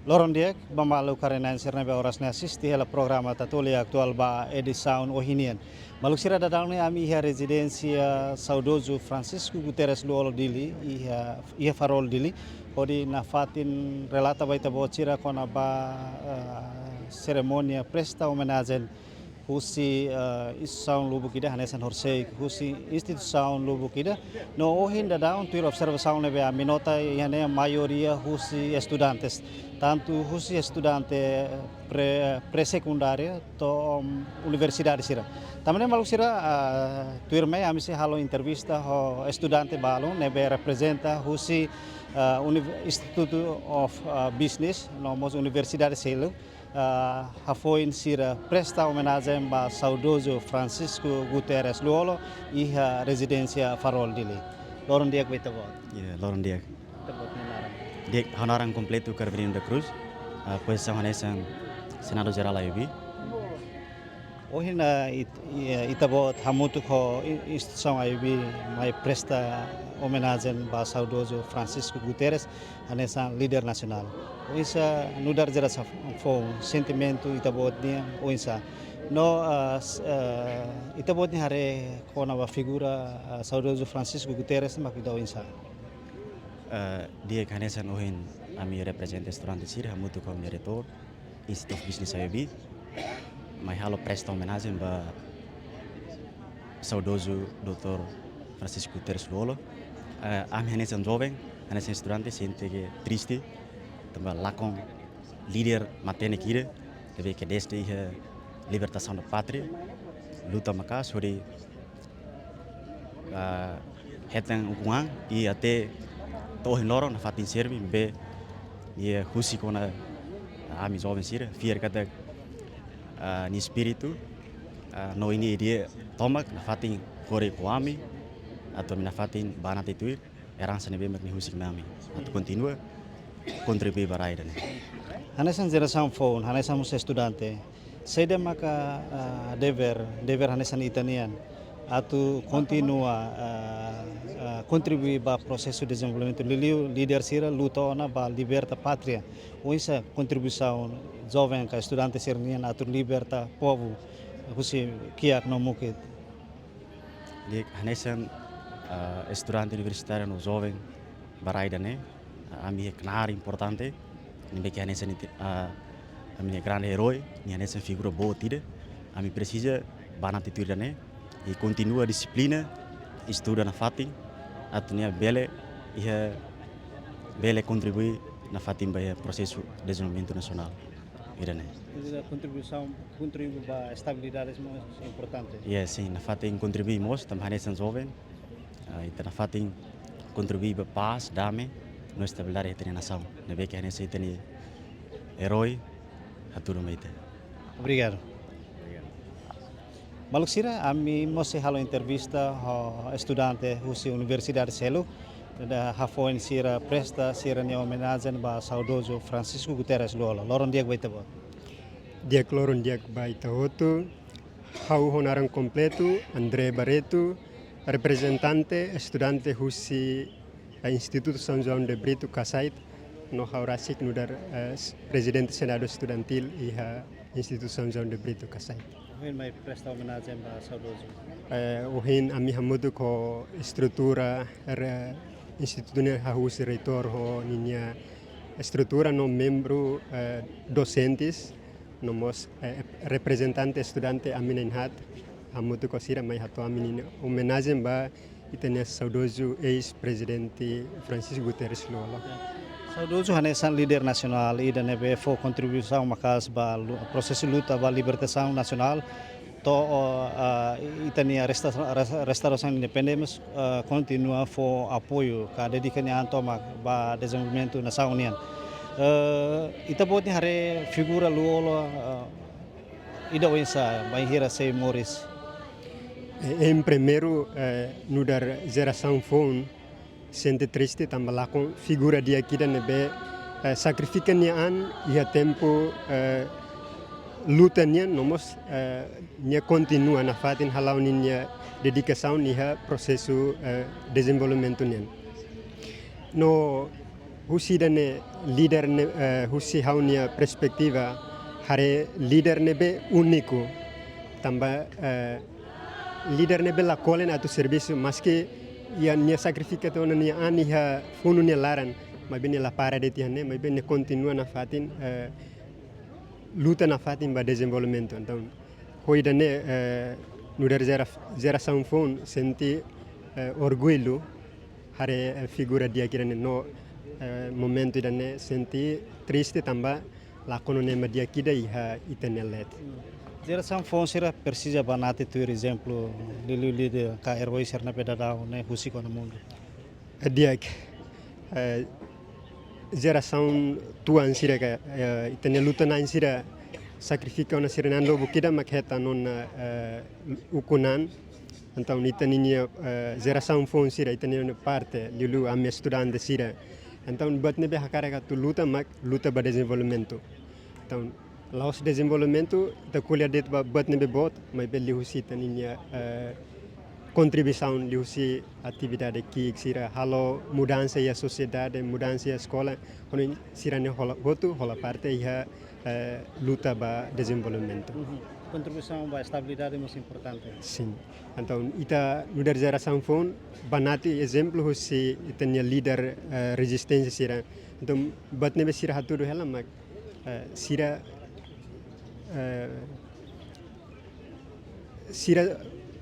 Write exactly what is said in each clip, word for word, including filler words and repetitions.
Loron di'ak ba maluk haree-na'in sira ne'ebé oras ne'e asiste hela programa Tatoli Atuál ba edisaun ohin nian. Maluk sira, daudaun ne'e ami iha rezidénsia saudozu Francisco Guterres Lú-Olo Dili, iha, iha Farol Dili, hodi nafatin relata ba ita-boot sira kona-ba, eh, serimónia presta omenajen husi, eh, instituisaun lubuk ida, hanesan horisehik husi instituisaun lubuk ida. No ohin daudaun tuir observasaun ne'ebé ami nota iha ne'e maioria husi estudantes, tantu husi estudante pre-, pré-sekundária to'o, um, universidade sira. Tanba ne'e maluk sira, ah, tuirmai ami sei halo entrevista ho estudante balun ne'ebé reprezenta husi, ah, Univ-, Institute of, ah, Business, no mós universidade seluk, ah, hafoin sira presta omenajen ba saudozu Francisco Guterres Lú-Olo iha rezidénsia Farol Dili. Loron di'ak ba ita-boot. Ya, loron di'ak. Ita-boot nia naran? Di'ak, ha'u naran kompletu Carverino da Cruz, ah, pozisaun hanesan Senadór Jerál A I B. Ohin, ah, it-, i-, ita-boot hamutuk ho i-, instituisaun A I B mai presta omenajen ba saudozu Francisco Guterres, hanesan líder nasionál. Oinsá nu'udar jerasaun foun, sentimentu ita-boot nian oinsá? No, ah, s-, ah, ita-boot nia haree kona-ba figura, ah, saudozu Francisco Guterres mak ida oinsá? Ah, di'ak, hanesan ohin ami reprezenta estudante sira hamutuk ho ami-nia reitór, Institute of Business I O B, mai halo presta omenajen ba saudozu doutór Francisco Guterres Lú-Olo. Eh, ami hanesan joven, hanesan estudante, sente ke triste, tanba lakon líder matenek ida, ne'ebé ke desde iha libertasaun da pátria, luta maka'as hodi, ah, hetan ukun-an, i até to'o ohin loron nafatin serve, ne'ebé nia husik ona, ah, ami joven sira, fiar katak, ah, nia espíritu, ah, no nia ideia tomak nafatin kore ho ami, atu ami nafatin bá nafatin tuir eransa ne'ebé mak nia husik mai ami, atu kontinua kontribui ba rai ida-ne'e. Hanesan jerasaun foun, hanesan mós estudante, saida maka, ah, devér, devér hanesan ita-nian, atu kontinua, ah, ah, kontribui ba prosesu dezenvolvimentu, liuliu líder sira luta ona ba liberta pátria. Oinsá kontribuisaun joven ka estudante sira-nian atu liberta povu husi kiak no mukit? Di'ak, hanesan, ah, estudante universitáriu no joven ba rai ida-ne'e, ah, ami iha knaar importante, ne'ebé ke hanesan ita, ah, ami-nia grande erói, nia hanesan figura boot ida. Ami presiza bá nafatin tuir ida-ne'e, i kontinua dixiplina, estuda nafatin, atu nia bele, iha, bele kontribui nafatin ba iha prosesu dezenvolvimentu nasionál ida-ne'e. Ita-nia kontribuisaun, kontribui ba estabilidade mós importante. Ya, sin, nafatin kontribui mós, tanba hanesan joven, ah, ita nafatin kontribui ba pás, dame, no estabilidade iha ita-nia nasaun. Ne'ebé ke hanesan ita-nia erói hatudu mai ita. Obrigadu. Maluk sira, ami mós sei halo entrevista ho estudante husi universidade seluk, ne'ebé hafoin sira presta sira-nia omenajen ba saudozu Francisco Guterres Lú-Olo. Loron di'ak ba ita-boot. Di'ak, loron di'ak ba ita hotu. Ha'u ho naran kompletu André Barreto, reprezentante estudante husi, eh, Instituto São João de Brito, Casait, no ha'u rasik nu'udar, eh, s-, prezidente Senadu Estudantil iha Instituto São João de Brito, Casait. Ohin mai presta omenajen ba saudozu. Eh, ohin ami hamutuk ho estrutura re-, institutu ne'e, hahú husi reitór ho ninia estrutura no membru, eh, dosentes, no mós, eh, reprezentante estudante ami na'in-haat, hamutuk ho sira mai hato'o ami ninia omenajen ba ita-nia saudozu eis-prezidente Francisco Guterres Lú-Olo. Saudozu hanesan líder nasionál ida ne'ebé fó kontribuisaun maka'as ba lu-, prosesu luta ba libertasaun nasionál, to'o, ah, ita-nia resta-, res-, restaurasaun independénsia, ah, kontinua fó apoiu ka dedika nia an tomak ba dezenvolvimentu nasaun nian. Eh, ita-boot nia haree figura Lú-Olo, ah, ida oinsá, bainhira sei moris? Eh, em primeiru, eh, nu'udar jerasaun foun, sente triste tanba lakon figura di'ak ida ne'ebé, eh, sakrifika nia an iha tempu, eh, luta nian, no mós, eh, nia kontinua nafatin hala'o ninia dedikasaun iha prosesu, eh, dezenvolvimentu nian. No Husi ida-ne'e, líder ne'e, eh, husi ha'u-nia perspetiva, haree líder ne'ebé úniku. Tanba, eh, líder ne'ebé la kolen atu servisu, maski nia sakrifika tiha ona nia an iha funu nia laran, maibé nia la para de'it iha ne'e, maibé nia kontinua nafatin, eh, luta nafatin ba dezenvolvimentu. Entaun, ho ida-ne'e, eh, nu'udar jera-, jerasaun foun sente, eh, orgullu, haree, eh, figura di'ak ida-ne'e no, eh, momentu ida-ne'e sente triste tanba lakon ema di'ak ida iha ita-nia leet. Jerasaun foun sira presiza banati tuir ezemplu liuliu líder ka eroi sira ne'ebé daudaun ne'e husik ona mundu. Eh, di'ak, eh, jerasaun tuan sira ka, eh, ita-nia luta-na'in sira sakrifika ona sira-nia an lubuk ida mak hetan ona, eh, ukun-an. Entaun ita-nia, eh, jerasaun foun sira, ita-nia parte, liuliu ami estudante sira. Entaun buat ne'ebé hakarak atu luta mak luta ba dezenvolvimentu. Entaun la'ós dezenvolvimentu, ita ko'alia de'it ba buat ne'ebé boot, maibé liuhusi ita-nia, eh, kontribuisaun, liuhusi atividade ki'ik sira, halo mudansa iha sosiedade, mudansa iha eskola, hodi sira-ne'e hola, hotu hola parte iha, eh, luta ba dezenvolvimentu. Kontribuisaun ba estabilidade mós importante. Sin. Entaun, ita nu'udar jerasaun foun, banati ezemplu husi ita-nia líder, eh, rezisténsia sira. Entaun, buat ne'ebé sira hatudu hela mak, eh, sira, eh, sira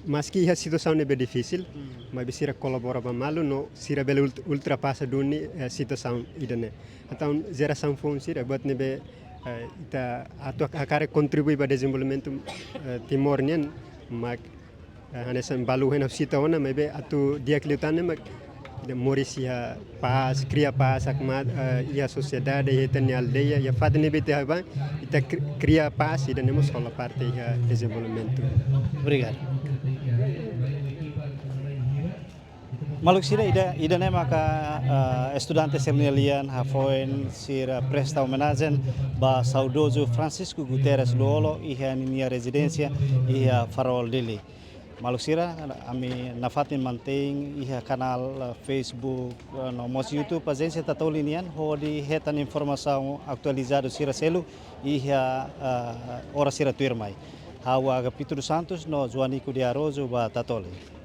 maski iha situasaun ne'ebé difisil, maibé sira kolabora ba malu no sira bele ult-, ultrapasa duni, eh, situasaun ida-ne'e. Entaun, jerasaun foun sira buat ne'ebé, eh, ita atu hakarak kontribui ba dezenvolvimentu, eh, Timor nian, mak, eh, hanesan balu hena sita ona, maibé atu di'ak liután ne'e mak ita moris iha pás, kria pás, hakmatek, eh, iha sosiedade, iha ita-nia aldeia, iha fatin ne'ebé ita iha ba, ita kri-, kria pás, ida-ne'e mós hola parte iha dezenvolvimentu. Obrigadu. Maluk sira, ida, ida-ne'e maka, eh, estudante sira-nia lian hafoin sira presta omenajen ba saudozu Francisco Guterres Lú-Olo iha ninia rezidénsia iha Farol, Dili. Maluk sira, ami nafatin mantein iha kanál, eh, Facebook, eh, no mós YouTube Ajénsia Tatoli nian, hodi hetan informasaun atualizadu sira seluk iha, eh, oras sira tuirmai. Ha'u Agapito dos Santos no Joanico de Araújo ba Tatoli.